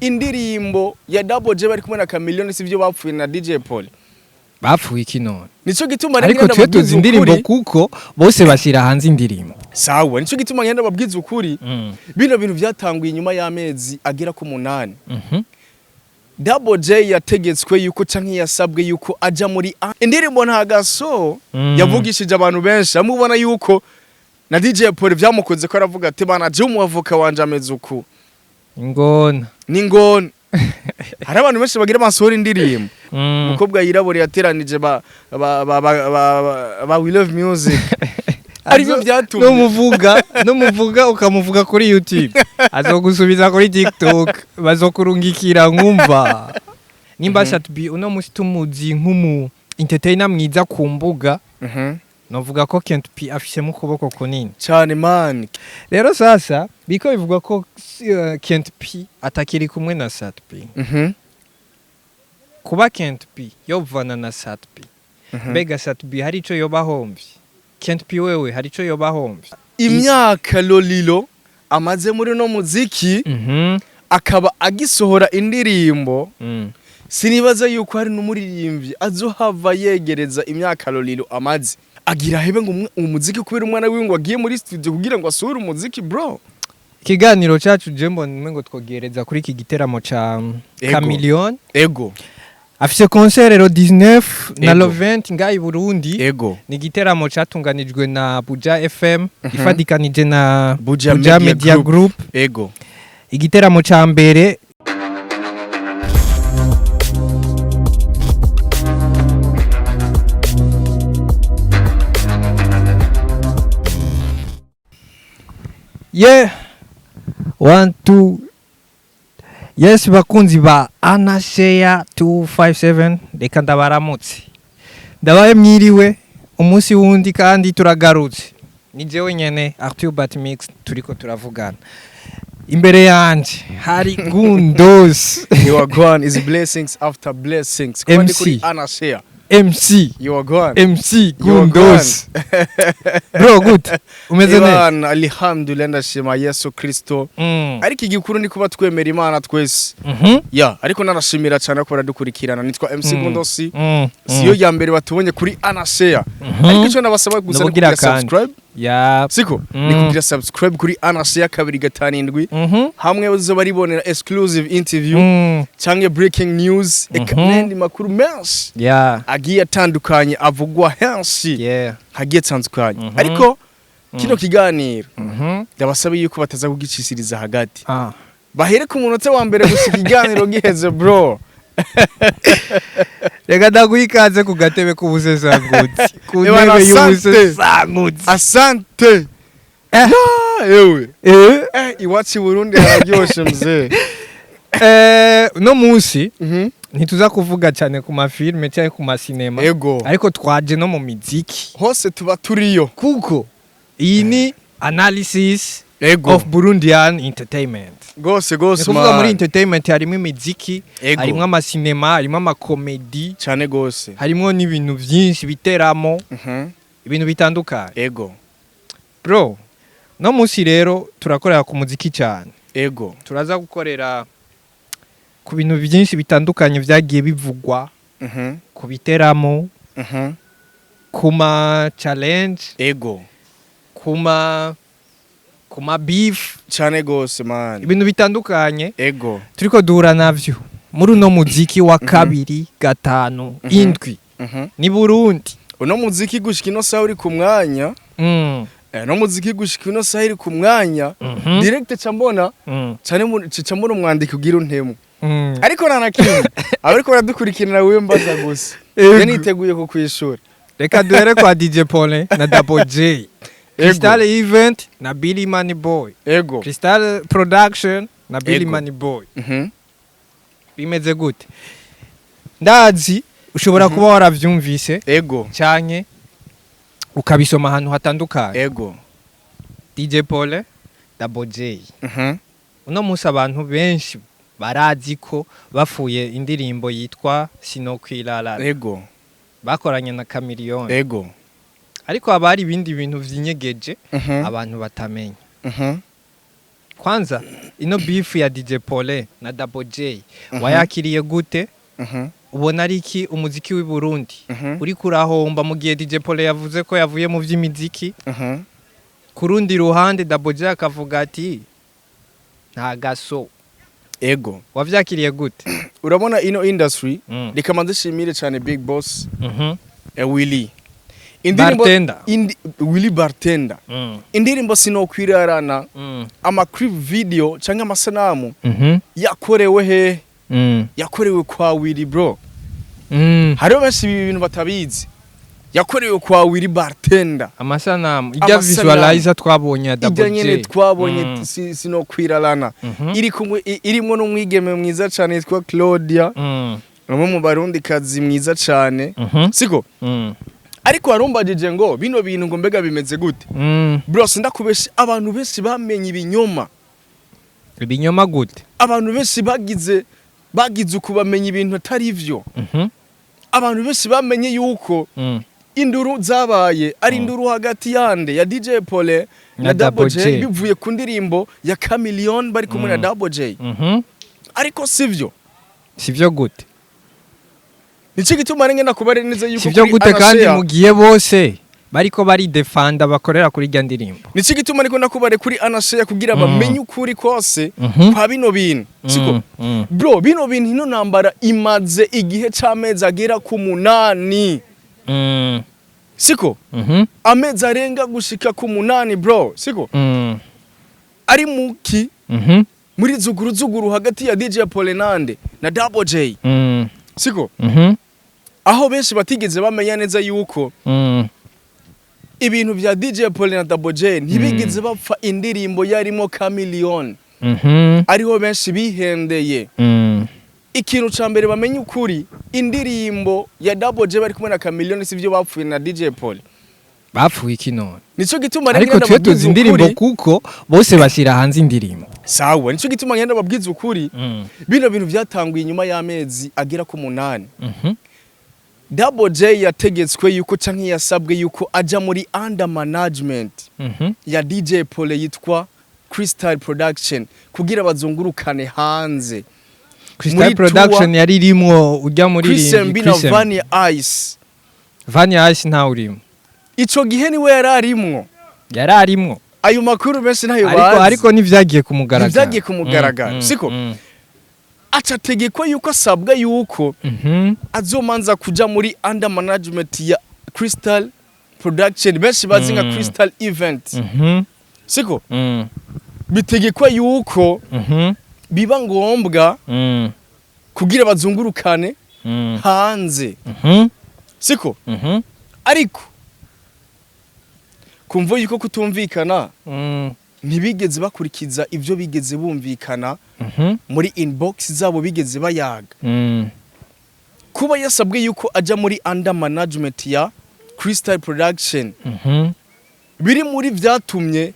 Indirimbo ya Double J bari kumwe na Chameleone, sivyo bapfuye na DJ Paul? Bapfuye iki none? Nico gituma rero Ariko ngenda twe babwiza tuzi indirimbo ukuri. kuko bose bashyira hanze indirimbo. Sawa, nico gituma ngenda babwiza ukuri. Bino bintu byatanguye inyuma y'amezi agera ku 8. Double J yategetswe yuko canke yasabwe yuko aja muri indirimbo nta gaso. Yavugishije abantu benshi, amubona yuko na DJ Paul vyamukoze ko aravuga ati: "Bana, je umuavoka wanje ameze uku." Ingona. Ni ngona. Hari abantu benshi bagira basohora indirimbo. Umukobwa yirabura yateranije ba We Love Music, aribyo byatumye Numuvuga ukamuvuga kuri YouTube, azogusubiza kuri TikTok, bazokurungikira nkumva nimba Sat-B uno musi tumuzi nk'umu entertainer mwiza ku mbuga, novuga ko Kent P afisemo ukuboko kunini. Cyane, man. Rero sasa biko bivugwa ko Kent P atakiri kumwe na Sat-B. Kuba Kent P yovana na Sat-B, mbega Sat-B hari ico yoba ahomvye? Kent P wewe hari ico yoba ahomvye? Imyaka Lolilo amaze muri no muziki, akaba agisohora indirimbo, sinibaza yuko hari n'umuririmbyi azohava yegereza imyaka Lolilo amaze agira hebe ngo umuziki kubera umwana wiwe ngo agiye muri studio kugira ngo asohore umuziki, bro. Ikiganiro cacu je mbona ngo twogereza kuri iki giteramo ca Ego. Chameleone. Ego. Afise concert rero 19 na Ego. le 20 ngaha i Burundi. Ego. Ni igiteramo catunganijwe na Buja FM ifadikanije na Buja Buja Media Media Group. Group. Ego. Igiteramo ca mbere. Yeah, one two, yes. Bakunzi ba Anashare 257, reka ndabaramutse, ndabaye mwiriwe umunsi wundi kandi turagarutse. Ni jewe nyene Arthur Batmix turiko turavugana. Imbere yanje hari Gundos. You are gone is blessings after blessings. Kuba ndi MC. kuri Anashare. MC. You are gone. MC You are. Gundos. Bro, good, umeze neza? Imana, alhamdulillah, ndashima Yesu Kristo. Ariko igikuru ni kuba twemera Imana twese. Ya, ariko narashimira cyane ko baradukurikirana. Nitwa MC Gundosi. Siyo ya mbere batubonye kuri Anashare. Ariko icyo nabasaba gusa ni Nubugira kugira kandi. subscribe. Siko? Ni kugira subscribe kuri Anashare 257, hamwe bazoba baribonera exclusive interview canke breaking news, eka n'andi makuru menshi agiye atandukanye avugwa henshi hagiye atandukanye. Ariko kino kiganiro ndabasaba yuko bataza kugicisiriza hagati, bahere ku munota wa mbere gusa ikiganiro giheze, bro. Reka ndaguha ikaze ku gatebe k'ubusesanguzi, ku Ebana, ntebe asante. y'ubusesanguzi. Asante. Ya, ewe. Iwacu i Burundi hararyoshe, mzee. Uno munsi ntituza kuvuga cyane ku mafilme cyangwa ku masinema, ariko twaje no mu miziki. Hose tuba turiyo. Kuko iyi ni analysis of Burundian entertainment. Gose Ni gose. kuvuga muri Man. entertainment harimo imiziki, harimo amasinema, harimo amakomedi, Cyane gose. harimo n'ibintu byinshi biteramo, ibintu bitandukanye. Bro, no munsi rero turakorera ku muziki cyane. Turaza gukorera ku bintu byinshi bitandukanye byagiye bivugwa, ku biteramo, ku ma challenge, ku ma beef, Cyane gose, man. ibintu bitandukanye turiko duhura navyo muri uno muziki wa 257 ni Burundi. Uno muziki gushika ino saha uri ku mwanya. No muziki gushika ino saha iri ku mwanya. Direct ca mbona cyane ca mbona umwandiko ugira untemu. Ariko nta na kimwe, abariko baradukurikirana, wewe mbaza gusa. Je niteguye kukwishura. Reka duhere kwa DJ Paulin na Double J, Crystal Event na Billy Money Boy, Crystal Production na Billy Money Boy. Bimeze gute? Ndazi ushobora kuba waravyumvise canke ukabisoma ahantu hatandukanye. DJ Paulin, Double J, uno munsi abantu benshi barazi ko bafuye indirimbo yitwa Sinokwirara, bakoranye na Chameleone. Ariko haba hari ibindi bintu vyinyegeje abantu batamenya. Kwanza ino beef ya DJ Paulin na Double J wayakiriye gute? Ubona ari iki umuziki w'i Burundi uri kurahomba mu gihe DJ Paulin yavuze ko yavuye mu vy'imiziki? Ku rundi ruhande, Double J akavuga ati nta gaso. Wavyakiriye gute? Urabona ino industry, reka manze shimire cyane Big Boss Willy, indirimbo Bartender. Willy Bartender, indirimbo Sinokwirarana, ama clip video cyangwa amasanamu yakorewe he? Yakorewe kwa Willy, bro. Hariho benshi ibi bintu batabizi, yakorewe kwa Willy Bartender. Amasanamu ijya Amasanamu. visualizer twabonye ya Double Ijya nyene J twabonye, Sinokwirarana, iri kumwe irimwo n'umwigeme mwiza cyane yitwa Claudia, umwe mu barundi kazi mwiza cyane, siko? Ariko warumbajije ngo bino bintu ngo mbega bimeze gute? Bro, sindakubesha, abantu benshi bamenye ibinyoma. Ibinyoma gute? Abantu benshi bagize uku bamenya ibintu atari ivyo. Abantu benshi bamenye yuko induru zabaye ari induru hagati yande ya DJ Paulin na na Double Double J, J. bivuye ku ndirimbo ya Chameleone bari kumwe na Double J. Ariko sivyo. Sivyo gute? Nico gituma renge nakubare neza yuko Sivyo kuri gute kandi Anashare- mugiye bose bariko baridefanda bakorera kuri rya ndirimbo? Nico gituma ariko nakubare kuri Anashare kugira bamenye ukuri kose kwa bino bintu, siko? Bro, bino bintu, ino ntambara imaze igihe c'amezi agera ku 8, siko? Amezi arenga gushika ku 8, bro, siko? Ari muki muri zuguru zuguru hagati ya DJ Polenande na Double J, siko? Aho benshi batigeze bamenya neza yuko ibintu vya DJ Paulin na Double J ntibigeze bapfa indirimbo yarimo Chameleone. Ariho benshi bihendeye. Ikintu ca mbere bamenye ukuri, indirimbo ya Double J bari kumwe na Chameleone sivyo bapfuye na DJ Paul. Bapfuye iki none? Nico gituma rero Ariko ngenda twe babwiza tuzi indirimbo ukuri. kuko bose bashyira hanze indirimbo. Sawa, nico gituma ngenda babwiza ukuri. Bino bintu byatanguye inyuma y'amezi agera ku 8. Double J yategetswe yuko canke yasabwe yuko aja muri under management ya DJ Paul yitwa Crystal Production kugira bazungurukane hanze. Crystal Muri Production yari irimwo ujya muri Chris MB na Vania Ice. Vania Ice ntawe urimo. Ico gihe niwe yari arimwo. Yari arimwo. Ayo makuru benshi ntayo Ariko bazi. ariko ntivyagiye ku mugaragaro. Ntivyagiye ku mugaragaro, siko? Aca ategekwa yuko asabwa yuko azomanza kuja muri under management ya Crystal Production, benshi bazi nka Crystal Event, siko? Bitegekwa yuko biba ngombwa kugira bazungurukane hanze, siko? Ariko kumva yuko kutumvikana, ntibigeze bakurikiza ivyo bigeze bumvikana muri inbox zabo bigeze bayaga. Kuba yasabwe yuko aja muri under management ya Crystal Production biri muri vyatumye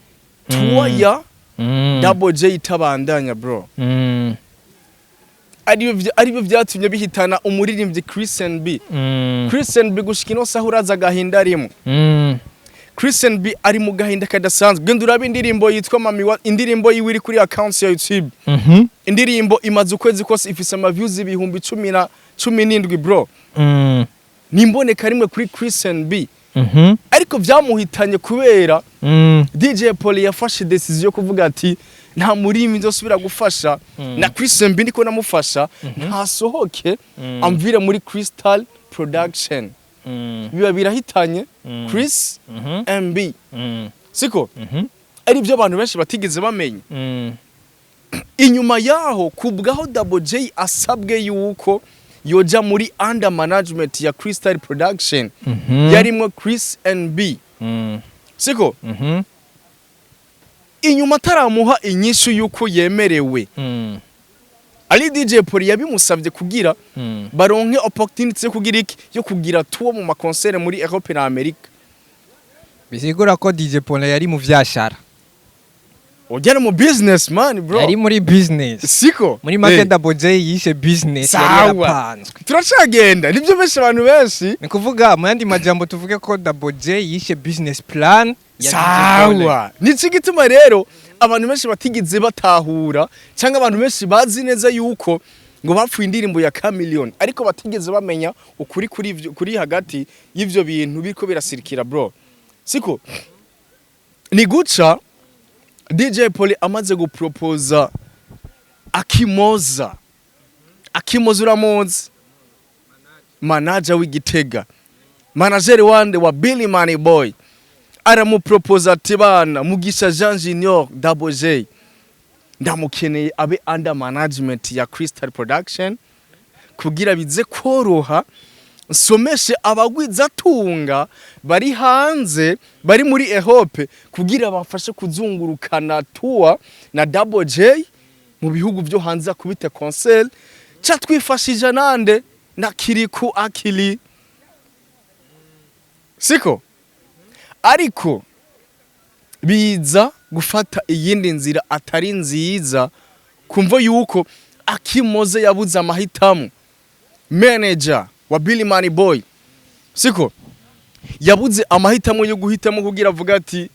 tour ya Double J itabandanya, bro. Aribyo vyatumye bihitana umuririmbyi Chris NB. Chris NB gushika ino saha uraza agahinda arimo. Chris NB ari mu gahinda kadasanzwe. Genda urabe indirimbo yitwa Mami wa, indirimbo yiwe iri kuri account ya YouTube. Indirimbo imaze ukwezi kose ifise ama views 17,000, bro. Nimboneka rimwe kuri Chris NB. Ariko vyamuhitanye kubera DJ Paul yafashe decision yo kuvuga ati nta murimi nzosubira gufasha na Chris MB ndiko namufasha, ntasohoke amvire muri Crystal Production. Biba birahitanye Chris MB, siko? Ari byo abantu benshi batigeze bamenya. Inyuma yaho kubwaho Double J asabwe yuko yoja muri under management ya Crystal Production yarimwo Chris NB, siko? Inyuma ataramuha inyishu yuko yemerewe, ari DJ Paul yabimusabye kugira baronke opportunity yo kugira iki, yo kugira tour mu makonsere muri Europe na Amerika. Bisigura ko DJ Paul yari mu vyashara. Ujya mu businessman, bro. Yari muri business. Siko? Muri make, Double J yishe business yari Sawa. yarapanzwe. Turacagenda, nibyo benshi, abantu benshi. Ni kuvuga mu yandi majambo tuvuge ko Double J yishe business plan ya DJ Paul. Sawa, nico gituma rero Abantu benshi batigeze batahura, cyangwa abantu benshi bazi neza yuko ngo bapfuye indirimbo ya Chameleone, ariko batigeze bamenya ukuri kuri kuri hagati y'ivyo bintu biriko birasirikira, bro. Siko ni guca DJ Poli amaze gupropoza Akimoza. Akimoza uramuzi, manager w'Igitega, manager wande? Wa Billy Money Boy. Aramupropoza ati: "Bana, Mugisha Jean Junior, Double J, ndamukeneye abe under management ya Crystal Production kugira bize koroha nsomeshe abagwizatunga bari hanze, bari muri Europe, kugira bafashe kuzungurukana tour na Double J mu bihugu byo hanze, akubite concert. Ca twifashije nande? Na Kiriku Akili." Siko? Ariko biza gufata iyindi nzira atari nziza, kumva yuko Akimoze yabuze amahitamo. Manager wa Billy Money Boy, siko, yabuze amahitamo yo guhitamo kugira avuga ati: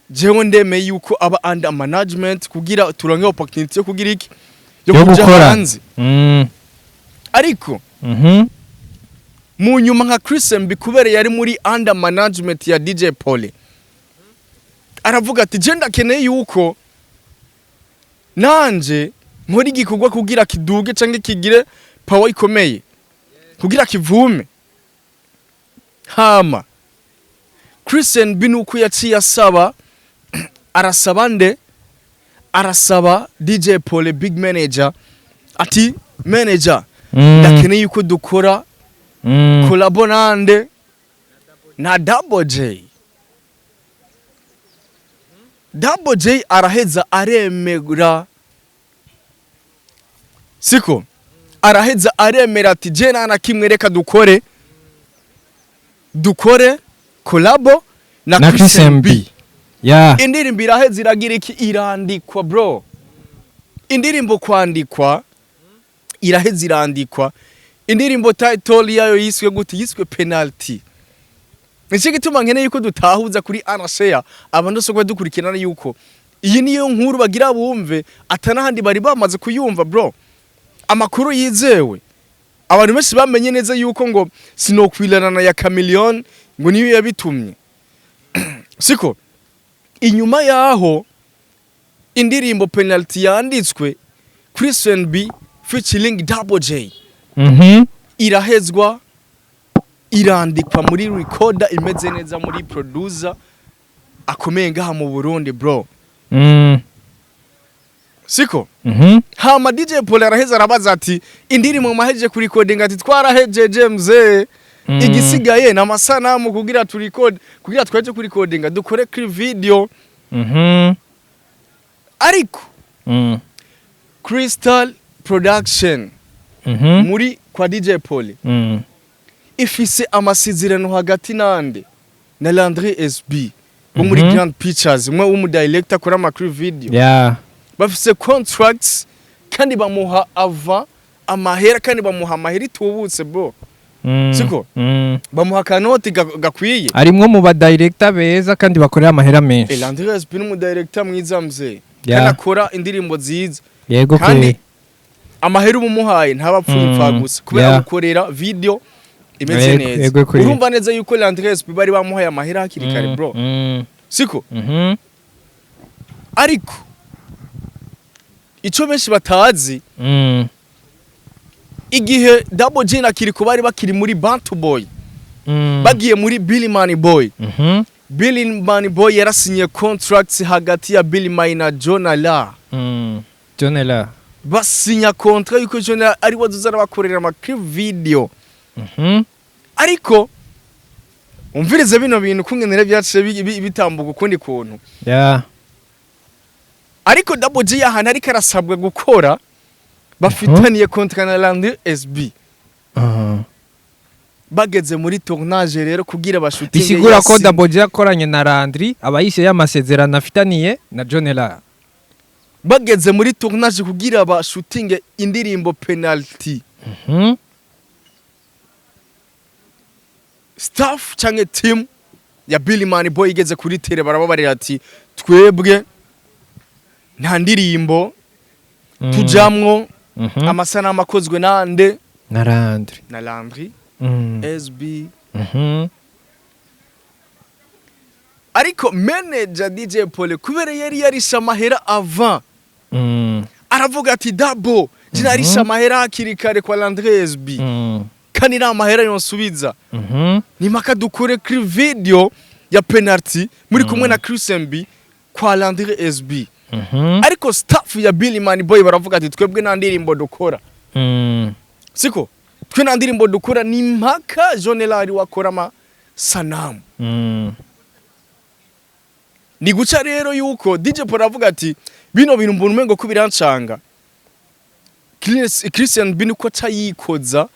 "Jewe ndemeye yuko aba under management kugira turonke opportunity yo kugira iki? Yo Yo kuja gukora. hanze." Ariko mu nyuma nka Chris MB, kubera yari muri under management ya DJ Pole, aravuga ati: "Je ndakeneye yuko nanje nkora igikorwa kugira kiduge canke kigire power ikomeye, kugira kivume." Hama Chris MB nuko yaciye asaba, arasaba nde? Arasaba DJ Pole, big manager, ati: "Manager, ndakeneye yuko dukora collabo nande? Na Double J." Double J araheza aremera, siko? Araheza aremera ati: "Je nta na kimwe, reka dukore collabo na, na Chris Chris MB." MB, yeah. Indirimbo iraheza iragira iki? Irandikwa, bro. Indirimbo kwandikwa, iraheza irandikwa. Indirimbo title yayo yiswe gute? Yiswe Penalty. Nicyo gituma nkeneye yuko dutahuza kuri Anashare, abantu bose dukurikirana, yuko iyi niyo nkuru bagira bumve, atanahandi bari bamaze kuyumva, bro. Amakuru yizewe, abantu benshi bamenye neza yuko ngo Sinokwirana ya Chameleone ngo niyo yabitumye, siko? Inyuma yaho indirimbo Penalty yanditswe, Chris B featuring Double J, irahezwa irandikwa muri recorder imeze neza, muri producer akomeye ngaha mu Burundi, bro. Siko? Hama DJ Paul araheza arabaza ati: "Indirimbo mahejeje kuri recording?" Ati: "Twarahejeje, mzee. Igisigaye ni amasanamu kugira tu record, kugira twaje kuri recording, dukore kuri video." Ariko Crystal Production muri kwa DJ Paul ifise amasezerano hagati nande? Na Landry SB wo muri Grand Pictures, umwe w'umu director akora amakuru video. Bafise contracts kandi bamuha ava amahera, kandi bamuha amahera itubutse, bro. Siko? Bamuha akanoti gakwiye. Arimwo mu ba director beza kandi bakorera amahera menshi. Landry SB ni umu director mwiza, mzee, kandi akora indirimbo nziza. Kandi amahera uba umuhaye ntaba apfuye impfa gusa, kubera gukorera video imeze neza. Yego kweli. Urumva neza yuko Landry SB bari bamuhaye amahera hakiri kare, bro. Siko? Mhm. Ariko ico benshi batazi, igihe Double J na Kiriko bari bakiri muri Bantu Boy, bagiye muri Billy Money Boy, Billy Money Boy yarasinye contracts hagati ya Billy Money na John La. John Ella. Basinya contrat yuko John La ari we azoza arabakorera ama clip video. Ariko umvirize bino bintu kungenere byaciye bitambuka ukundi kuntu. Ariko Double J ahantu ariko arasabwa gukora, bafitaniye contrat na Landry SB. Bageze muri tournage rero kugira bashutinge, Bisigura ko Double J yakoranye na Landry aba yishe y'amasezerano afitaniye na John Ella. Bageze muri tournage kugira bashutinge indirimbo Penalty, staff canke team ya Billy Money Boy igeze kuri terrain, barababarira ati: "Twebwe Nta ndirimbo tujamwo. Amasanamu akozwe nande? Na Landry. Na Landry SB. Ariko manager DJ Paul, kubera yari yarishe amahera avant, aravuga ati: "Dabo jinarisha amahera hakiri kare kwa Landry SB, kandi nta mahera yonsubiza. Nimaka dukore kuri video ya Penalty muri kumwe na Chris MB kwa Landry SB." Ariko staff ya Billy Man Boy baravuga ati: "Twebwe nta ndirimbo dukora." Siko twe nta ndirimbo dukora, ni mpaka Jonelari wakora amasanamu. Ni guca rero yuko DJ Paul avuga ati: "Bino bintu mbona umengo ko birancanga." Christian B niko aca yikoza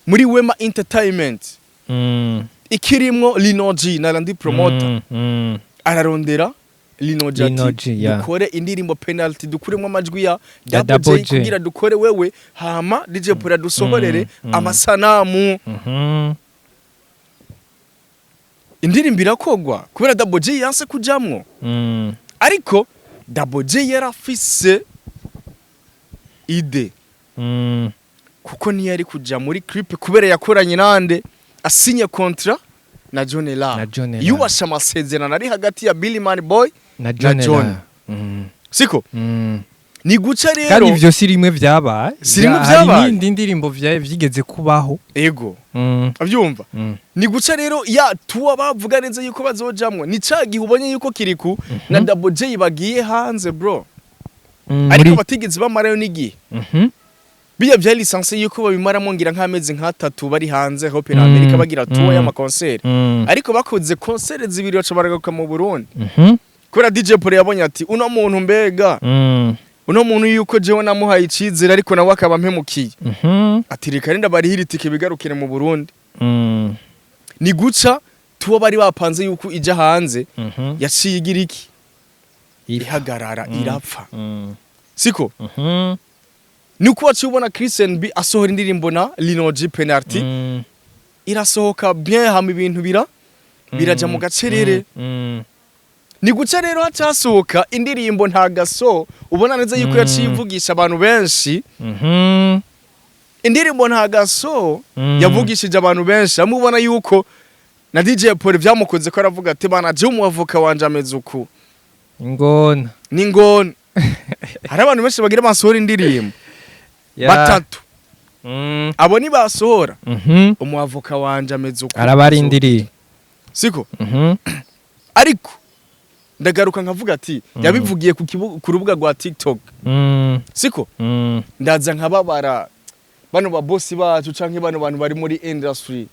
muri Wema Entertainment ikirimwo Lino G na Landry Promoter. Ararondera Lino G Lino ati: G, yeah. "Dukore indirimbo Penalty, dukuremo amajwi ya Ya Double Double J J. kugira dukore wewe, hama DJ Paul adusohorere amasanamu." Indirimbo irakogwa kubera Double J yanse kujamwo. Ariko Double J yarafise idée, kuko ntiyari kuja muri clip kubera yakoranye nande, asinye contrat na John La. Na John La. Yubashe amasezerano ari hagati ya Billy Man Boy na John John. La. Siko ni guca rero. Kandi ivyo si rimwe vyabaye. Si rimwe Hari vyabaye. n'indi ndirimbo vyigeze kubaho. Ego. Abyumva. Ni guca rero ya tuwa bavuga neza yuko bazojamwo, ni ca gihe ubonye yuko Kiriku na Double J bagiye hanze, bro, ariko batigeze bamarayo n'igihe. Biya vya licence yuko babimaramo ngira nk'amezi nk'atatu bari hanze hope na Amerika bagira tour y'amakonseri. Ariko bakoze concert zibiri baca baragaruka mu Burundi, kubera DJ Paul yabonye ati: "Uno muntu mbega, uno muntu yuko jewe namuhaye icizere ariko nawe akaba ampemukiye." Ati: "Reka rinda barihira itike bigarukire mu Burundi." Ni guca tuwo bari bapanze yuko ija hanze yaciye igira iki? Ipfa. Ihagarara, irapfa. Siko ni uko waciye ubona Chris B asohora indirimbo na Lino G Penalty, irasohoka bien, hama ibintu biraja mu gacerere. Ni guca rero hacasohoka indirimbo Nta Gaso, ubona neza yuko yaciye ivugisha abantu benshi. Indirimbo Nta Gaso yavugishije abantu benshi, amwe ubona yuko na DJ Paul vyamukoze ko aravuga ati: "Bana, je umuavoka wanje ameze uku." Ingona. Ni ngona. Hari abantu benshi bagira basohora indirimbo batatu, abo nibasohora, umuavoka wanje ameze uku. Arabarindiriye. Siko? Ariko ndagaruka nkavuga ati yabivugiye ku rubuga rwa TikTok. Siko? Ndaza nkababara bano ba boss bacu canke bano bantu bari muri industry.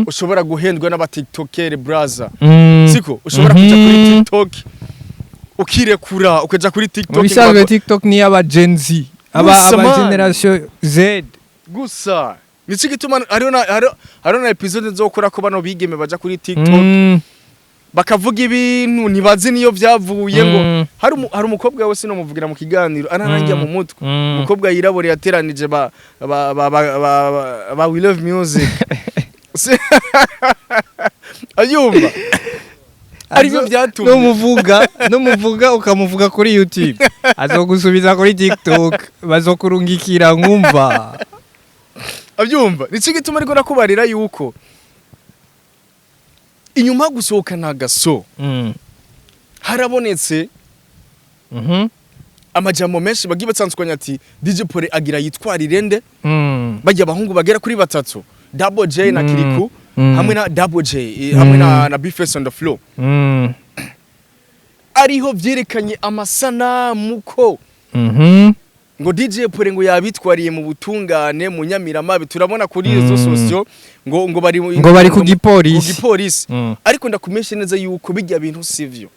Ushobora guhendwa n'aba TikToker, braza. Siko ushobora kuja kuri TikTok ukirekura, ukaja kuri TikTok Mu bisanzwe TikTok ni aba Gen Z, aba Gusa, aba man. generation Z. Gusa nico gituma hariho na episode nzokora ko bano bigeme baja kuri TikTok bakavuga ibintu ntibazi niyo vyavuye ngo hari umukobwa we sinomuvugira mu kiganiro, ararangiye mu mutwe. Umukobwa yirabura yateranije ba We Love Music. Ayumva aribyo byatumye Numuvuga ukamuvuga kuri YouTube, azogusubiza kuri TikTok, bazokurungikira nkumva. Abyumva. Nicyo gituma ariko nakubarira yuko inyuma yo gusohokana Agaso harabonetse amajambo menshi bagiye batandukanye ati DJ Paul agira yitwarire nde, bajya abahungu bagera kuri batatu, Double J na Kiriku hamwe na Double J hamwe na Bface on the floor. Ariho vyerekanye amasanamu ko ngo DJ Paul ngo yabitwariye mu butungane mu Nyamiramabi. Turabona kuri izo sosio ngo bari Ngo bari ku ku gipolisi. gipolisi. Ariko ndakumeshe neza yuko bijya bintu sivyo.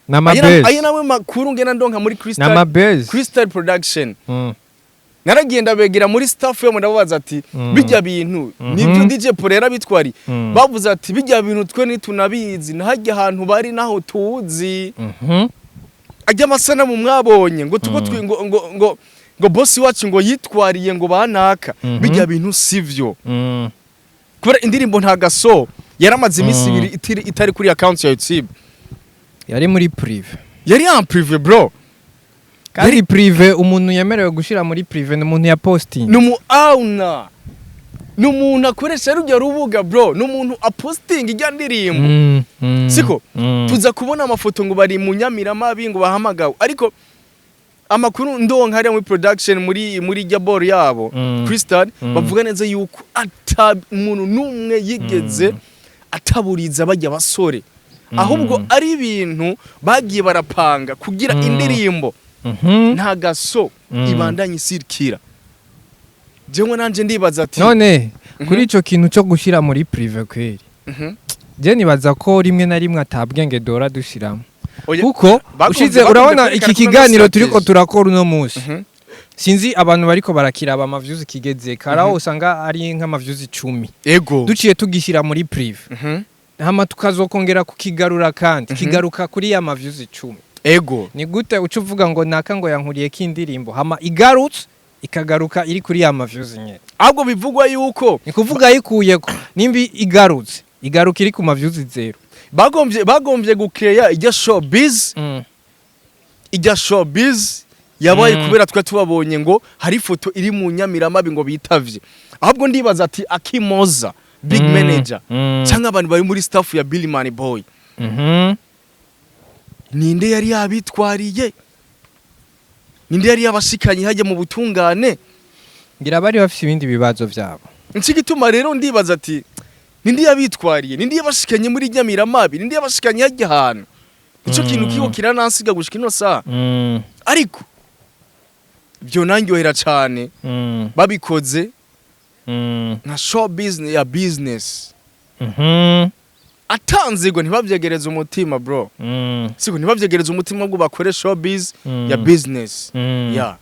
N'amabezi. Ayo nawe makuru ngena ndonka muri Crystal N'amabezi. Crystal Production. Naragenda begera muri staff yo, ndababaza ati: "Bijya bintu nibyo DJ Paul yarabitwari?" Bavuze ati: "Bijya bintu twe ntitunabizi, nahajya ahantu bari naho tuzi." Ajya amasanamu mwabonye ngo tuko ngo boss wacu ngo yitwariye ngo banaka, bijya bintu sivyo. Kubera indirimbo Nta Gaso yaramaze iminsi 2 itari kuri account ya YouTube. Yari muri privé. Yari en privé, bro. Kandi privé, umuntu yemerewe gushira muri privé ni umuntu ya posting. Ni umu owner, ni umuntu akoresha rujya rubuga, bro, ni umuntu apostinga ijya ndirimbo. Siko? Tuza kubona amafoto ngo bari mu Nyamiramabi, ngo bahamagawe, ariko amakuru ndonka hariya muri production, muri ijya boro yabo, Crystal, bavuga neza yuko ata umuntu n'umwe yigeze ataburiza bajya basore, ahubwo ari ibintu bagiye barapanga kugira indirimbo nta gaso ibandanye isirikira. Jewe nanje ndibaza ati None kuri ico kintu cyo gushira muri privé, kweri, je nibaza ko rimwe na rimwe atabwenge dora dushiramo. Oya, kuko ushize bagombye urabona kwerekana iki ko kiganiro strategy. turiko turakora uno munsi, sinzi abantu bariko barakiraba ama views kigeze karaho, usanga ari nk'ama views 10. Duciye tugishyira muri privé, hama tukazokongera kukigarura kandi kigaruka kuri ya ma views 10. Ni gute uca uvuga ngo naka ngo yankuriye k'indirimbo, hama igarutse ikagaruka iri kuri ya ma views nyene? Ahubwo bivugwa yuko Ni kuvuga yikuyeko, nimba igarutse igaruka iri ku ma views 0. Bagombye gukeya ijya showbiz, ijya showbiz yabaye kubera twe tubabonye ngo hari ifoto iri mu Nyamiramabi ngo bitavye. Ahubwo ndibaza ati Akimoza big manager cyangwa abantu bari muri staff ya Billy Money Boy, ninde yari yabitwariye? Ninde yari yabashikanye hajya mu butungane? Ngira bari bafise ibindi bibazo vyabo. Niki gituma rero ndibaza ati ninde yabitwariye, ninde yabashikanye muri Nyamiramabi, ninde yabashikanye hajya ahantu? Ico kintu kiko kiranansiga gushika ino saha. Ariko byo nandyohera cane babikoze nka show business ya business, atanzego ntibavyegereze umutima, bro. Siko ntibavyegereze umutima ngo bakore showbiz ya business. Ya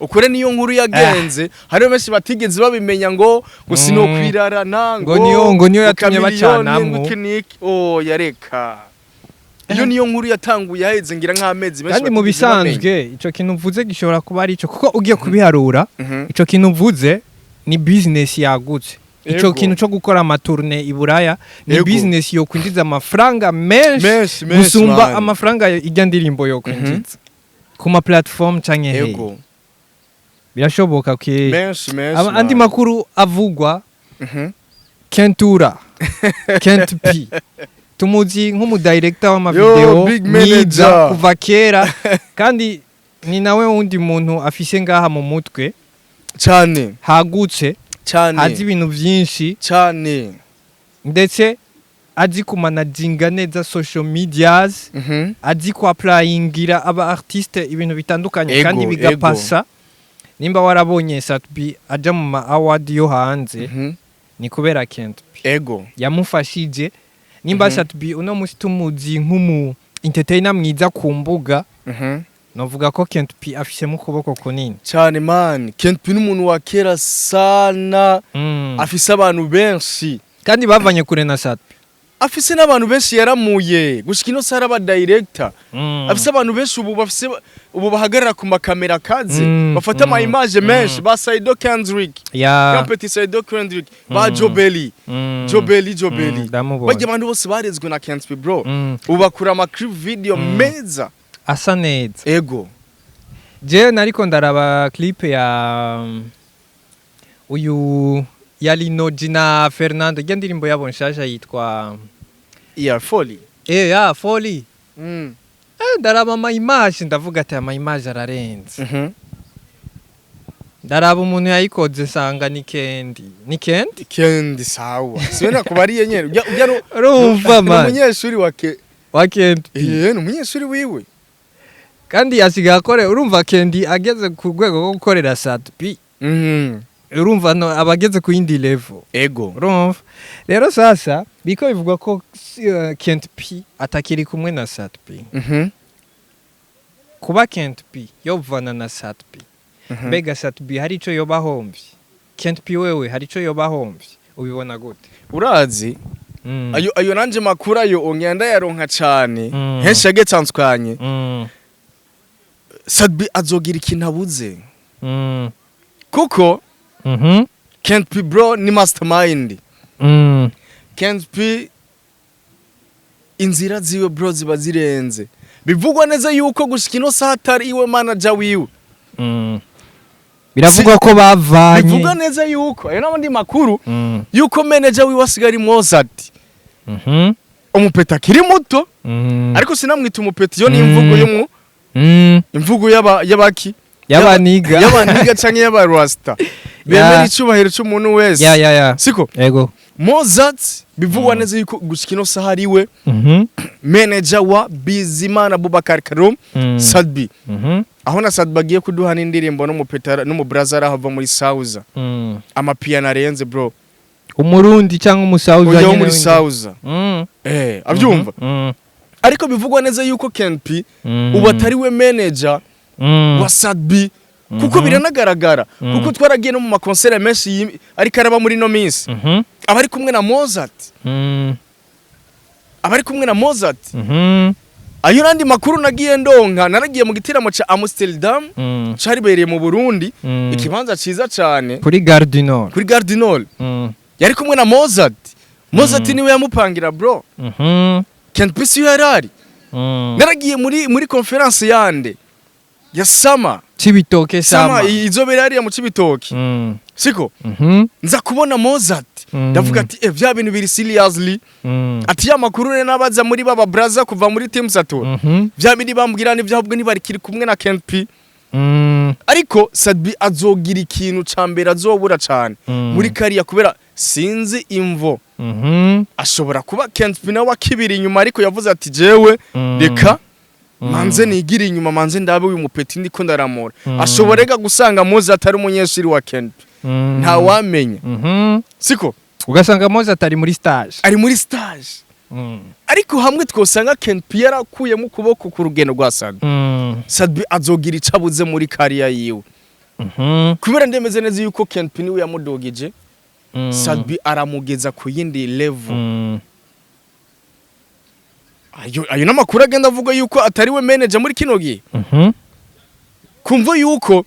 ukure niyo nkuru yagenze, hariho benshi batigeze babimenya ngo sinokwirarana. Ngo niyo yatumye Chameleone, bacanamwo. ngo iki niki. Oh, yareka, iyo niyo nkuru yatanguye haheze ngira nk'amezi menshi Kandi mu batigeze bamenya. bisanzwe ico kintu uvuze gishobora kuba ari ico, kuko ugiye kubiharura, ico kintu uvuze ni business yagutse. Ico kintu co gukora ama tournées i Buraya ni business yo kwinjiza amafaranga menshi menshi menshi gusumba man. amafaranga ijya ndirimbo yo kwinjiza ku ma platform canke he. Birashoboka ke Menshi menshi andi man. makuru avugwa, Kentura Kent P tumuzi nk'umudirector w'amavideo Yo, big mwiza manager. kuva kera, kandi ni nawe wundi muntu afise ngaha mu mutwe Cyane. hagutse, Cyane. azi ibintu vyinshi, Cyane. ndetse azi kumanaginga neza social medias, azi ku applyingira aba artiste ibintu bitandukanye, kandi bigapasa. Nimba warabonye Sat-B aja mu ma award yo hanze, ni kubera Kent P yamufashije. Nimba Sat-B uno musi tumuzi nk'umu entertainer mwiza ku mbuga, novuga ko Kent P afisemo ukuboko kunini. Cyane, man. Kent P ni umuntu wa kera sana, afise abantu benshi. Kandi bavanye kure na Sat-B. Afise n'abantu benshi yaramuye gushika ino sara aba director. Afise abantu benshi ubu bafise, ubu bahagarara ku makamera kaze, bafata ama image menshi, ba Saido Kendrick, Petit Saido Kendrick, ba Jobeli, Jobeli, Jobeli. Ndamubonye. Bajya abantu bose barezwe na Kent P, bro. Ubu bakura ama clip video meza. Asa neza. Je nariko ndaraba clip ya uyu ya Linoji na Fernando, ijya ndirimbo yabo nshasha yitwa Yeah, Folly. Ya Folly. Ndaraba ama image, ndavuga ati ama image ararenze. Ndaraba umuntu yayikoze, nsanga ni Kendi, ni Kendi. Kendi, sawa, siwe nakubariye nyene ujya Urumva, ni man. umunyeshuri wa ke Wa Kendi. Ni umunyeshuri wiwe. Kandi asigaye akore, urumva Kendi ageze ku rwego rwo gukorera Sat-B, urumva no abageze ku yindi level. Urumva rero sasa biko bivugwa ko Kent P atakiri kumwe na Sat-B. Kuba Kent P yovana na Sat-B, mbega Sat-B hari ico yoba ahomvye? Kent P wewe hari ico yoba ahomvye? Ubibona gute? Urazi, ayo nanje makuru ayo ongenda yaronka cane, henshi yagetsanzwanye. Sat-B azogira ikintu abuze, kuko Kent P, bro, ni mastermind. Kent P inzira ziwe, bro, ziba zirenze. Bivugwa neza yuko gushika ino saha atari iwe manager wiwe. Biravugwa ko bavanye. Bivugwa neza yuko ayo n'abandi makuru yuko manager wiwe asigaye ari Mozart, umupeta akiri muto, ariko sinamwita umupeta, iyo ni imvugo y'umu imvugo y'aba y'abaki y'abaniga. Y'abaniga canke y'abarasta bemera icubahiro c'umuntu wese, ya siko? Ego. Mozart bivugwa neza yuko gushika ino saha ariwe manager wa Bizimana Abubakar Karum Sadbi, aho na Sadbi agiye kuduha n'indirimbo n'umupeta n'umubraza arahava muri Sauza, amapiano arenze, bro. Umurundi cyangwa umusauza? Ujya wo nyene muri w'indi- Sauza. Abyumva. Ariko bivugwa neza yuko Ken P ubu atari we manager wa Sadbi, kuko biranagaragara, kuko twaragiye no mu makonsere menshi ariko araba muri no minsi, aba ari kumwe na Mozart, aba ari kumwe na Mozart. Ayo nandi makuru nagiye ndonka, naragiye mu gitaramo ca Amsterdam caribereye mu Burundi, ikibanza ciza cane. Kuri Gare du Nord. Kuri Gare du Nord. Yari kumwe na Mozart. Mozart niwe yamupangira, bro. Ken P siyo yarari. Naragiye muri conference yande ya Sama. Cibitoke. Sama. Sama. Izobera hariya mu Cibitoki, siko? Nza kubona Mozart, ndavuga ati vya bintu biri seriously. Ati ya makuru rero nabaza muri baba braza kuva muri Team Saturn, vya bindi bambwira nivyo, ahubwo ntibarikiri kumwe na Ken P. Ariko Sadbi azogira ikintu ca mbere azobura cane muri kariya, kubera sinzi imvo. Ashobora kuba Ken P nawe akibira inyuma, ariko yavuze ati jewe reka manze nigire inyuma, manze ndabe uyu mupeti ndiko ndaramura. Ashobora rega gusanga Mozi atari umunyeshuri wa Ken P, ntawamenya, siko? Ugasanga Moze atari muri stage. Ari muri stage. Ariko hamwe twosanga Ken P yarakuyemo ukuboko ku rugendo rwa Sadbi, Sadbi azogira ico abuze muri kariya yiwe, kubera ndemeze neza yuko Ken P niwe yamudogije Sadbi, aramugeza ku yindi level. Ayo n'amakuru agenda avuga yuko atari we manager muri kino gihe, kumva yuko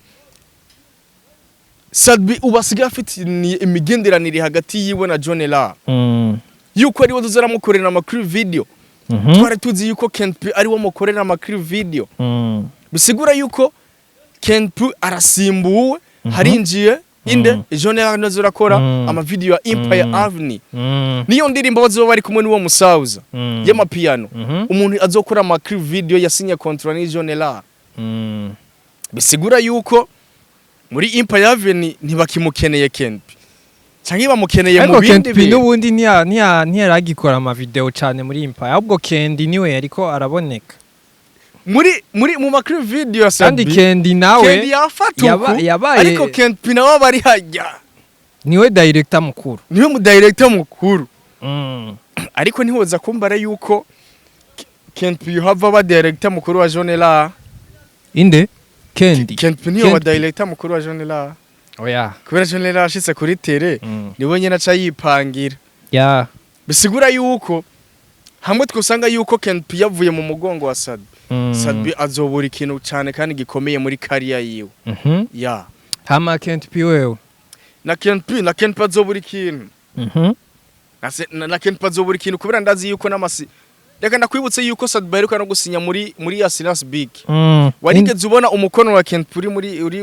Sadbi ubu asigaye afite imigenderanire hagati yiwe na John La, yuko ariwe tuzaramukorera amakuru video. Twari tuzi yuko Ken P ariwe mukorera amakuru video. Bisigura yuko Ken P arasimbuwe, harinjiye inde? John La nazo urakora amavideo ya Empire Avenue. Niyo ndirimbo bazoba bari kumwe n'uwo musauza y'amapiano. Umuntu azokora amakuru video yasinye contrat ni John La. Bisigura yuko muri Empire Avenue ntibakimukeneye Ken P, canke bamukeneye mu Ariko bindi Ken P bintu. n'ubundi ntiyaragikora ama video cyane muri Empire, ahubwo Kendi niwe yariko araboneka. Muri mu makuru video ya Kandi Sadbi, Kendi nawe Kendi yafata uku, yabaye ariko Ken P nawe aba ari hajya. Niwe director mukuru. Niwe mu director mukuru. Ariko ntiwoza kumbara yuko Ken P yohava aba director mukuru wa John La. Inde? Kendi? Ken P niyo wa Ken P. director mukuru wa John La, Oya. kubera John La ashitse kuri tele, niwe nyene aca yipangira. Bisigura yuko hamwe twosanga yuko Ken P yavuye mu mugongo wa Sadbi, Sadbi azobura ikintu cyane kandi gikomeye muri kariya yiwe. Ya. Hama Ken P wewe? Na Ken P azobura ikintu. Na Ken P azobura ikintu, kubera ndazi yuko n'amasi, reka ndakwibutse yuko Sadbi aheruka no gusinya muri Assurance Big. Warigeze ubona umukono wa Ken P uri muri uri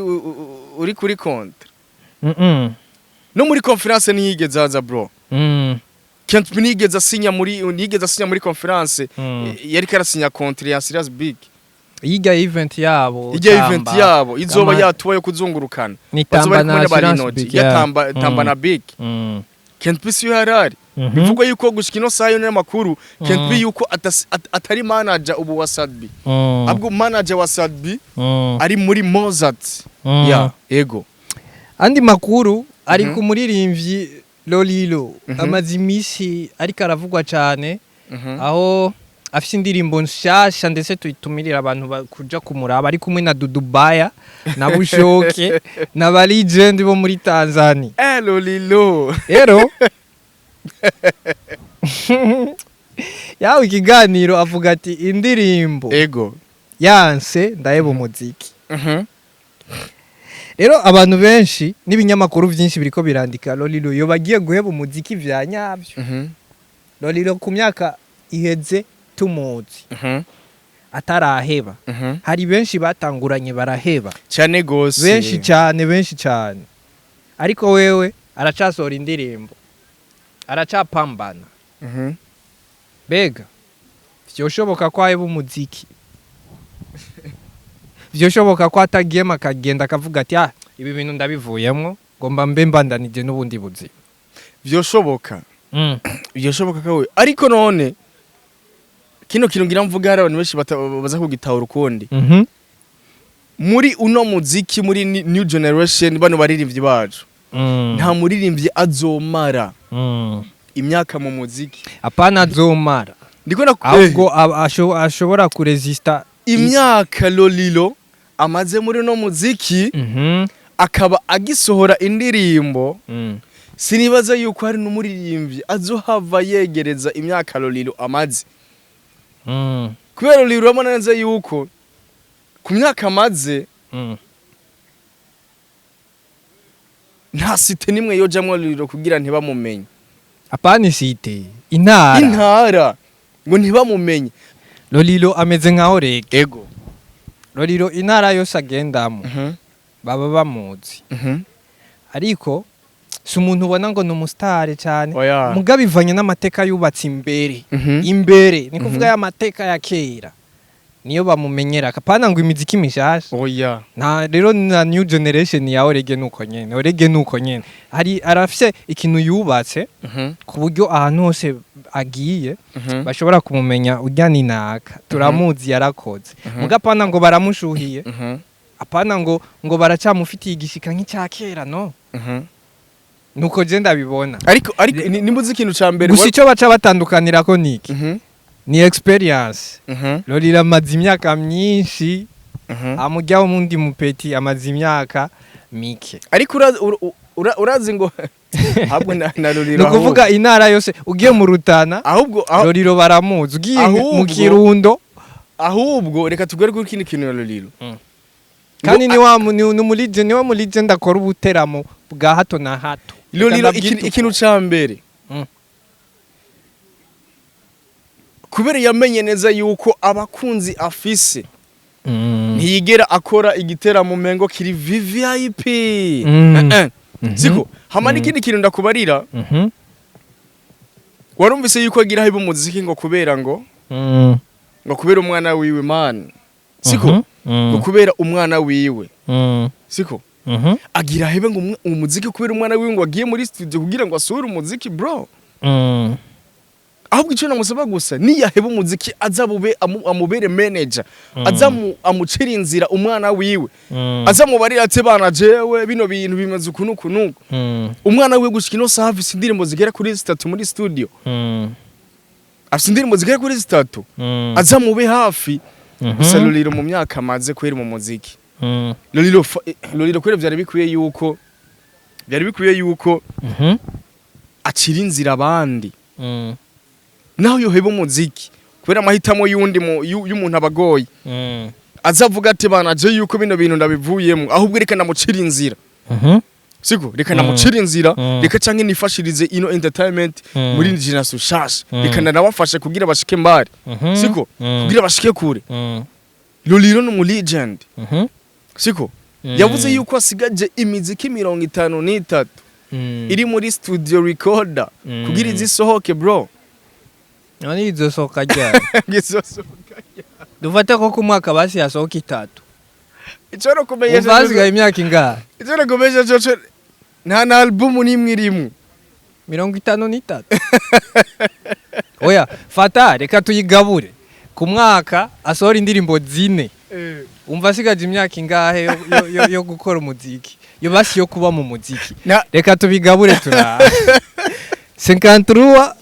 uri kuri contrat? No muri conference ntiyigeze aza, bro. Ken P ntiyigeze asinya muri conference. Yariko arasinya contrat ya Assurance Big. Yiga event yabo. Ijya event Tamba. yabo izoba yatuwa yo kuzungurukana, Ni bazoba Tamba bari kumwe na n'aba Assurance Linoji Big. ya Tamba, Tamba na Big. Ken P siyo yarari. Bivugwa yuko gushika ino saha yo n'amakuru Ken P yuko atari manager ubu wa Sadbi, ahubwo manager wa Sadbi ari muri Mozart. Ya, ego. Andi makuru ari ku muririmbyi Lolilo. Amaze iminsi ariko aravugwa cyane, aho afise indirimbo nshasha, ndetse tuyitumirira abantu kuja kumuraba, ari kumwe na Dudubaya na Bushoke na ba legend bo muri Tanzania. Lolilo. Rero yawe ikiganiro avuga ati indirimbo yanse ndaheba umuziki. Rero abantu benshi n'ibinyamakuru byinshi biriko birandika Lolilo yo bagiye guheba umuziki vya nyabyo. Lolilo ku myaka iheze tumuzi, Ataraheba. Hari benshi batanguranye baraheba. Cyane gose. Benshi cyane, benshi cyane, ariko wewe aracasohora indirimbo, aracapambana. Bega vyoshoboka ko aheba umuziki? Vyoshoboka ko atagiyemo akagenda akavuga ati: "Ah, ibi bintu ndabivuyemwo, ngomba mbe mbandanije n'ubundi buzima"? Vyoshoboka, vyoshoboka kawe, ariko none kino kintu ngira mvuga, hari abantu benshi baza kugitahura ukundi. Muri uno muziki, muri new generation, bano baririmbyi bacu, nta muririmbyi azomara imyaka mu muziki. Apana azomara. Ndiko na Ahubwo ashobora kuresista. Imyaka Lolilo amaze muri uno muziki, akaba agisohora indirimbo, sinibaza yuko hari n'umuririmbyi azohava yegereza imyaka Lolilo amaze, kubera Lolilo urabona neza yuko ku myaka amaze nta cité nimwe yojamwo Lolilo kugira ntibamumenye. Apana cité, intara. Intara ngo ntibamumenye. Lolilo ameze nka Orege. Ego. Lolilo intara yose agendamo baba bamuzi, ariko si umuntu ubona ngo ni umusitari cyane. Oya. Mugabo bivanye n'amateka yubatse imbere, imbere ni kuvuga ya mateka ya kera niyo bamumenyera, apana ngo imiziki mishasha. Oya. Nta rero na new generation ya Orege nuko nyene, Orege nuko nyene, hari arafise ikintu yubatse ku buryo ahantu hose agiye bashobora kumumenya: urya ni naka, turamuzi, yarakoze. Muga apana ngo baramushuhiye, apana ngo baracamufitiye igishika nk'icya kera, no nuko je ndabibona. Ariko nimba uzi ikintu ca mbere Gusa icyo baca batandukanirako niki? Ni experience. Lolilo amaze imyaka myinshi, amujyaho umundi mupeti amaze imyaka mike. Ariko urazi ngo ahubwo na Lolilo Ni ukuvuga intara yose ugiye mu Rutana, ahubwo Lolilo baramuzi, ugiye mu Kirundo. Ahubwo reka tugere kuri kindi kintu ya Lolilo. Kandi ni wa ni wa mu legend akora ubuteramo bwa hato na hato. Reka Lolilo ndabyita uko. Ikintu ca mbere, kubera yamenye neza yuko abakunzi afise, ntiyigera akora igiteramo mengo kiri VVIP. Eh, eh. Siko hama n'ikindi kintu ndakubarira, warumvise yuko agira hiba umuziki ngo kubera ngo ngo kubera umwana wiwe, man, siko? Ngo kubera umwana wiwe, siko? Agira hebe ngo umuziki kubera umwana wiwe, ngo agiye muri studio kugira ngo asohore umuziki, bro. Ahubwo icyo namusaba gusa, niyaheba umuziki azabube amubere manager, azamu amucira inzira umwana wiwe, azamubarira ati: "Bana, jewe bino bintu bimeze uku nuku nuku." Umwana wiwe gushika ino saha afise indirimbo zigera kuri zitatu muri studio. Afise indirimbo zigera kuri zitatu. Azamube hafi. Gusa Lolilo mu myaka amaze kwera mu muziki, Lolilo Lolilo kwera byari bikwiye yuko acira inzira abandi. Naho yoheba umuziki kubera amahitamo y'undi y'umuntu abagoye, azavuga ati: "Bana, je yuko bino bintu ndabivuyemo, ahubwo reka ndamucira inzira." Siko? Reka ndamucira inzira. Reka canke nifashirize ino entertainment muri generation shasha. Reka ndanabafashe kugira bashike mbari, siko? Kugira bashike kure. Lolilo ni umu legend, siko? Yavuze yuko asigaje imiziki 53 iri muri studio recorder kugira izisohoke, bro. None izosohoka ryari? Izosohoka. Dufate ko ku mwaka basi yasohoka itatu. Ico no kumenyesha Umva, hasigaye imyaka ingahe? Ico no kumenyesha coco, nta na album n'imwe irimwo. 53. Oya, fata reka tuyigabure, ku mwaka asohora indirimbo zine. Umva, asigaje imyaka ingahe yo gukora umuziki, yo basi yo kuba mu muziki? Reka tubigabure, turaha 53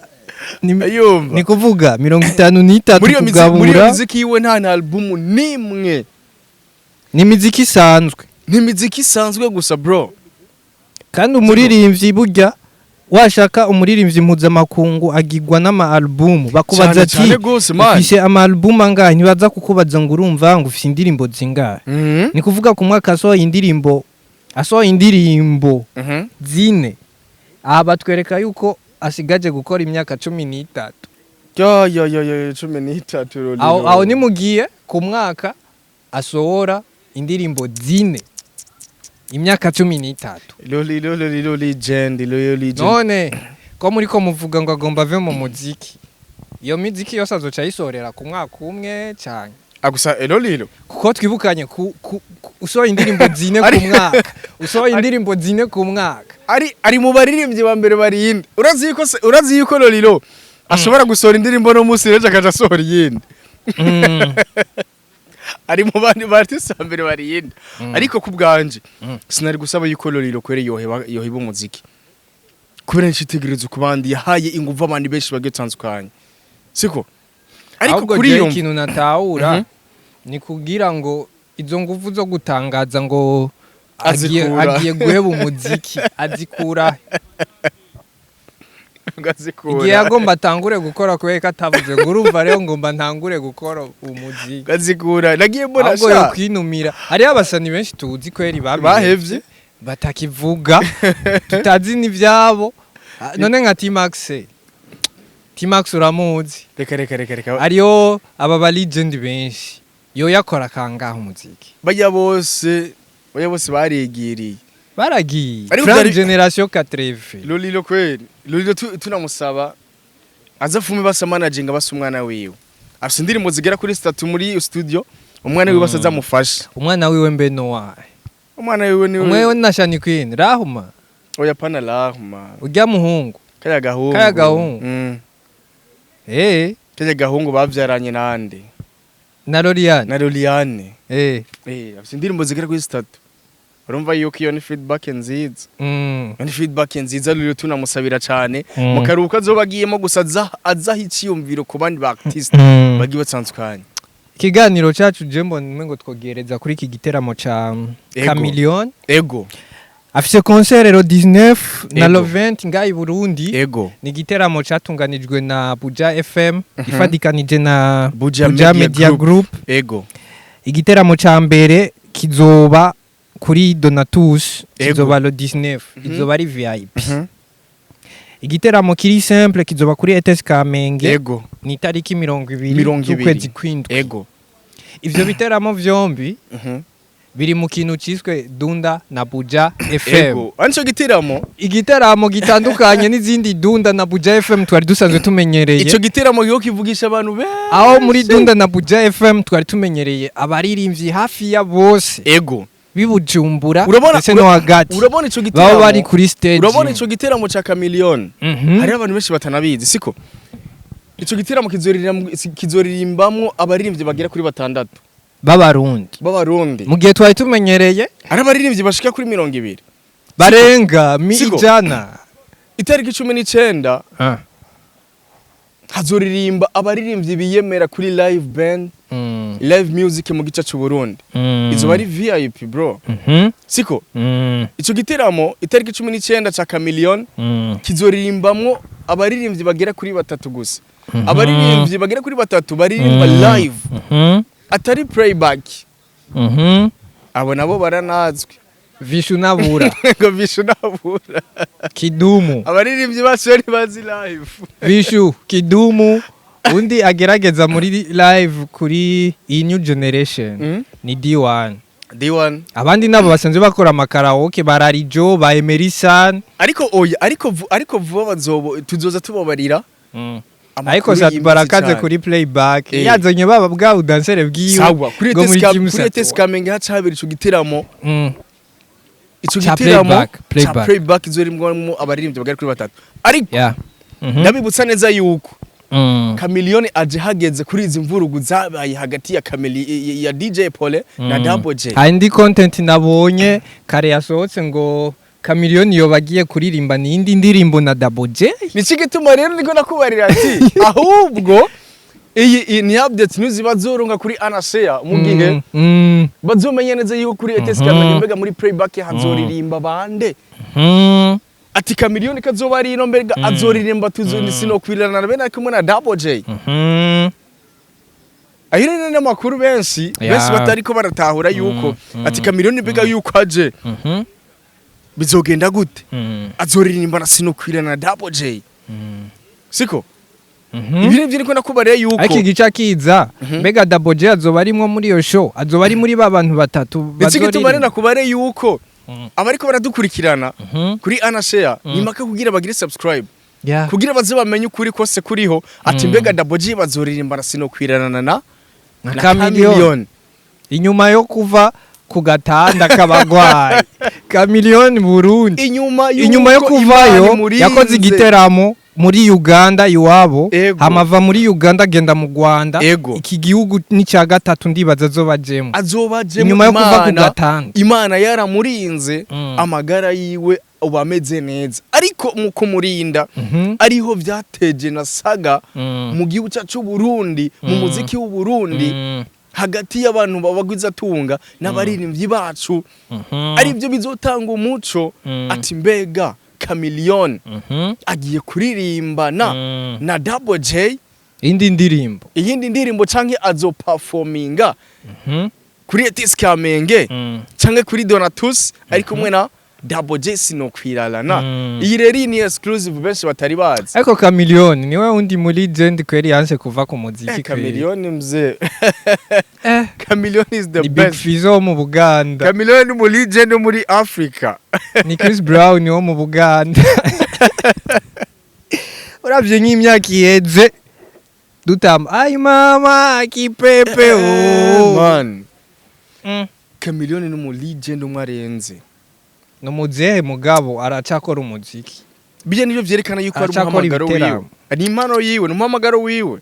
ni, Yumva. ni kuvuga 53. Muri iyo miziki, muri iyo Kugabura miziki yiwe nta na album n'imwe. Ni imiziki isanzwe. Ni imiziki isanzwe gusa, bro. Kandi umuririmbyi burya washaka umuririmbyi mpuzamakungu agirwa n'ama album. Bakubaza Cyane, ati: cyane gose, man. "Ufise ama album angahe?" Ntibaza kukubaza ngo urumva ngo ufise indirimbo zingahe. Ni kuvuga ku mwaka asohoye indirimbo zine, aha batwereka yuko asigaje gukora imyaka 13. Yo yo yo yo, 13, Lolilo. Aho ni mugiye ku mwaka asohora indirimbo 4, imyaka 13. Lolilo, Lolilo legend, Lolilo legend. None ko muri ko muvuga ngo agomba ave mu muziki, iyo miziki yose azoca ayisorera ku mwaka umwe cyane? Agusa Lolilo. Kuko twibukanye usohoye indirimbo 4 ku mwaka, usohoye indirimbo 4 ku mwaka. Ari mu baririmbyi ba mbere barinda. Urazi yuko urazi yuko Lolilo ashobora gusohora indirimbo no munsi reje akaja asohora iyindi. Ari mu bandi ba artiste ba mbere barinda. Ariko ku bwanje sinari gusaba yuko Lolilo kwere yoheba umuziki. Kubera nshitegerezo ku bandi, yahaye inguvu abandi benshi bagiye tandukanye. Siko? Ariko Ahubwo kuri jewe iyo ikintu natahura ni kugira ngo izo nguvu zo gutangaza ngo agiye Azikura. agiye guheba umuziki azikura Ngo azikura. Igihe agomba atangure gukora, kubera ko atavuze ngo urumva rero ngomba ntangure gukora umuziki. Azikura. Nagiye mbona Ahubwo sha. yokwinumira. Hariho abasani benshi tuzi kweri Bahevye. batakivuga, tutazi n'ivyabo. Ah, none nka T-Max, T-Max uramuzi? Reka reka reka reka. Hariho aba ba legend benshi, yo yakora kangahe umuziki? Bajya bose barigiriye. Baragiye. Ariko Frank Generation 80. Lolilo kweri. Lolilo tunamusaba aza fume basa managing basa umwana wiwe. Afise indirimbo zigera kuri 3 muri studio, umwana wiwe basa azamufasha. Umwana wiwe mbe Noah? Umwana wiwe ni Umwe we na Shani Queen Rahuma? Oya, pana Rahuma. Urya muhungu? Kaya gahungu. Kaya gahungu. Kaya gahungu bavyaranye nande? Na Loriane. Na Loliane. Eh. Afise indirimbo zigera kuri 3. Urumva yuko iyo ni feedback nziza. Iyo ni feedback nziza. Lolilo tunamusabira cyane mu karuhuko azoba agiyemo gusa azaha iciyumviro ku bandi ba artiste bagiye batandukanye. Ikiganiro cacu je mbona ngo twogereza kuri iki giteramo ca Chameleone. Afise concert le 19 na le 20 ngaha i Burundi. Ni igiteramo catunganijwe na Buja FM ifadikanije na Buja Buja Media Media Group. Group. Igiteramo ca mbere kizoba kuri Donatus, kizoba le 19, izoba ari VIP. Igiteramo kiri simple kizoba kuri ETS Kamenge, ni itariki 20 20. z'ukwezi kw'indwi. Ivyo biteramo vyombi biri mu kintu ciswe Dunda na Buja FM. Anico giteramo. Igiteramo gitandukanye n'izindi Dunda na Buja FM twari dusanzwe tumenyereye. Ico giteramo giho kivugisha abantu benshi. Aho muri Dunda na Buja FM twari tumenyereye abaririmbyi hafi ya bose b'ibujumbura ndetse no hagati Urabona ico baba giteramo. bari kuri stage. Urabona ico giteramo ca Chameleone. Hariho abantu benshi batanabizi, siko? Ico giteramo kizoririmbamwo abaririmbyi bagera kuri batandatu b'Abarundi. B'Abarundi. Mu gihe twari tumenyereye Hari abaririmbyi bashika kuri 20. barenga mi Siko? 100. Itariki 19 hazoririmba abaririmbyi biyemera kuri live band, live music mu gice c'u Burundi. Izoba ari VIP, bro. Siko? Ico giteramo itariki 19 ca Chameleone kizoririmbamwo abaririmbyi bagera kuri batatu gusa. Abaririmbyi bagera kuri batatu baririmba live, atari playback. Abo nabo baranazwi. Vishu nabura. Ngo Vishu nabura. Kidumu. Abaririmbyi bacu bari bazi live. Vishu, Kidumu, undi agerageza muri live kuri iyi new generation ni D1. D1. Abandi nabo basanzwe bakora amakaraoke, bararijo ba Emerson. Ariko oya, ariko vuba bazobo tuzoza tubabarira amakuru Ariko yimbitse barakaze cane. kuri playback. Eh. Yazanye baba bwa udansere bwiwe Sawa, kuri bwo muri ETS Team kuri ETS Satwa. Kamenge haca habera ico giteramo. Ico Ca giteramo playback, ca playback. playback izorimwo abaririmbyi bagera kuri batatu, ariko ndabibutsa neza yuko Chameleone aje hageze kuri izi mvurugu zabaye hagati ya Chamele ya DJ Pole na Double J. Hari indi content nabonye kare yasohotse ngo Chameleone yoba agiye kuririmba n'indi ndirimbo na Double J. Niki gituma rero niko nakubarira ati ahubwo iyi ni update news bazoronka kuri Anasea mu gihe bazomenya neza yuko kuri ETS Kamenge mbega muri playback hazoririmba bande. Ati Chameleone kazoba ari ino, mbega azoririmba tuzo sinokwirana na bene kumwe na Double J. Aho rero n'amakuru benshi benshi batariko baratahura yuko ati Chameleone mbega yuko aje bizogenda gute, azoririmba na sinokwirana na Double J, siko? Ibi nivyo niko nakubariye yuko Ariko igica kiza, mbega Double J azoba arimwo muri iyo show? Azoba ari muri ba bantu batatu Ndetse gituma rero bazoririmba? Nakubariye yuko abariko baradukurikirana kuri Anashare ni maka kugira bagire subscribe, kugira baze bamenye ukuri kose kuriho, ati mbega Double J bazoririmba na Sinokwirana na na Chameleone. Chameleone. Inyuma yo kuva ku gatanda k'abagwayi, Chameleone Burundi, inyuma inyuma yo y'uko kuvayo, Imana imurinze. Yakoze igiteramo muri Uganda iwabo, hamava muri Uganda agenda mu Rwanda. Iki gihugu ni cya gatatu ndibaza azobajemo. Azobajemo. Inyuma yo kuva ku Imana gatanda. Imana yaramurinze, amagara yiwe ubu ameze neza, ariko mu kumurinda ariho byateje na saga mu gihugu cyacu cy'u Burundi, mu muziki w'u Burundi, hagati y'abantu babagwizatunga n'abaririmbyi bacu, aribyo bizotanga umuco, ati mbega Chameleone agiye kuririmbana na Double J indi ndirimbo, iyindi ndirimbo, canke azoperforminga kuri ETS Kamenge canke kuri Donatus ari kumwe na Double J Sinokwirarana. Iyi rero iyi ni exclusive benshi batari bazi. Ariko Chameleone niwe undi muri legend kweri, yanse kuva ku muziki kweri. Chameleone mzee. Chameleone is the Ni Big best. Fizzo wo mu Buganda. Chameleone ni mu legend wo muri Africa. Ni Chris Brown wo mu Buganda. Uravye nk'imyaka iheze dutamba "Ay mama kipepe" oh. Man, Chameleone ni mu legend umwe arenze. Ni umuzehe mugabo aracakora umuziki. Bijya nivyo vyerekana yuko ari Aracakora umuhamagaro wiwe. ibiteramo. Ni impano yiwe, ni umuhamagaro wiwe.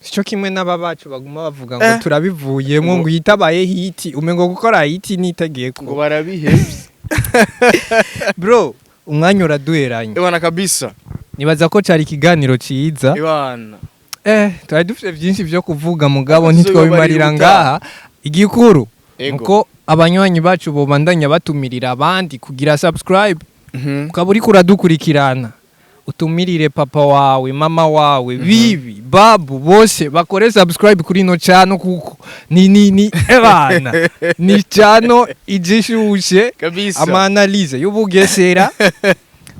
Sico kimwe n'aba bacu baguma bavuga ngo turabivuyemo, Ngo- ngo yitabaye hit, umengo gukora hit nitegeko. Ngo barabihevye. Bro, umwanya uraduheranye. Ebana kabisa. Nibaza ko cari ikiganiro ciza. Ebana. Twari dufite byinshi byo kuvuga mugabo Tuzobibarira ntitwobimarira ubutaha. ngaha. Igikuru Ego. nuko abanywanyi bacu bobandanya batumirira abandi kugira subscribe. Ukaba uriko uradukurikirana, utumirire papa wawe, mama wawe, bibi, babu, bose bakore subscribe kuri ino channel, kuko ni ebana ni channel ijishushe Kabisa. ama analyse y'ubugesera,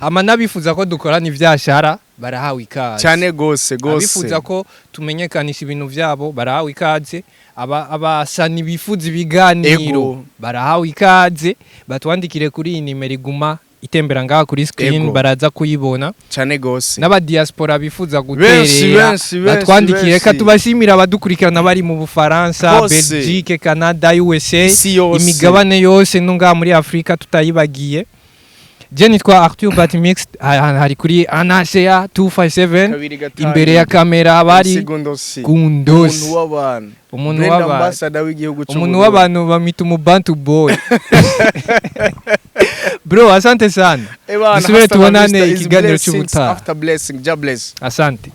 ama n'abifuza ko dukorana ivyashara barahawe ikaze. Cyane gose gose. Abifuza ko tumenyekanisha ibintu vyabo barahawe ikaze. Aba abasani bifuza ibiganiro barahawe ikaze, batwandikire kuri iyi nimero iguma itembera ngaha kuri screen, baraza kuyibona. Cyane gose. N'abadiaspora bifuza Benshi, guterera benshi, benshi, batwandikire. Reka benshi. tubashimire abadukurikirana bari mu Bufaransa, Bose. Belgique, Canada, USA, Isi yose. imigabane yose, no ngaha muri Afrika tutayibagiye. Je nitwa Arthur Batmix, hari kuri Anashea 257. 257. Imbere ya kamera bari Segundosi. Gundosi. Umuntu w'abantu. Umuntu Brand w'abantu. ambassador w'igihugu cy'u Umuntu Burundi. w'abantu bamita umubantu boy. Bro, asante sana. Ebana, Dusubire hasta la tubonane vista is ikiganiro blessings cy'ubutaha. after blessing. God bless. Asante.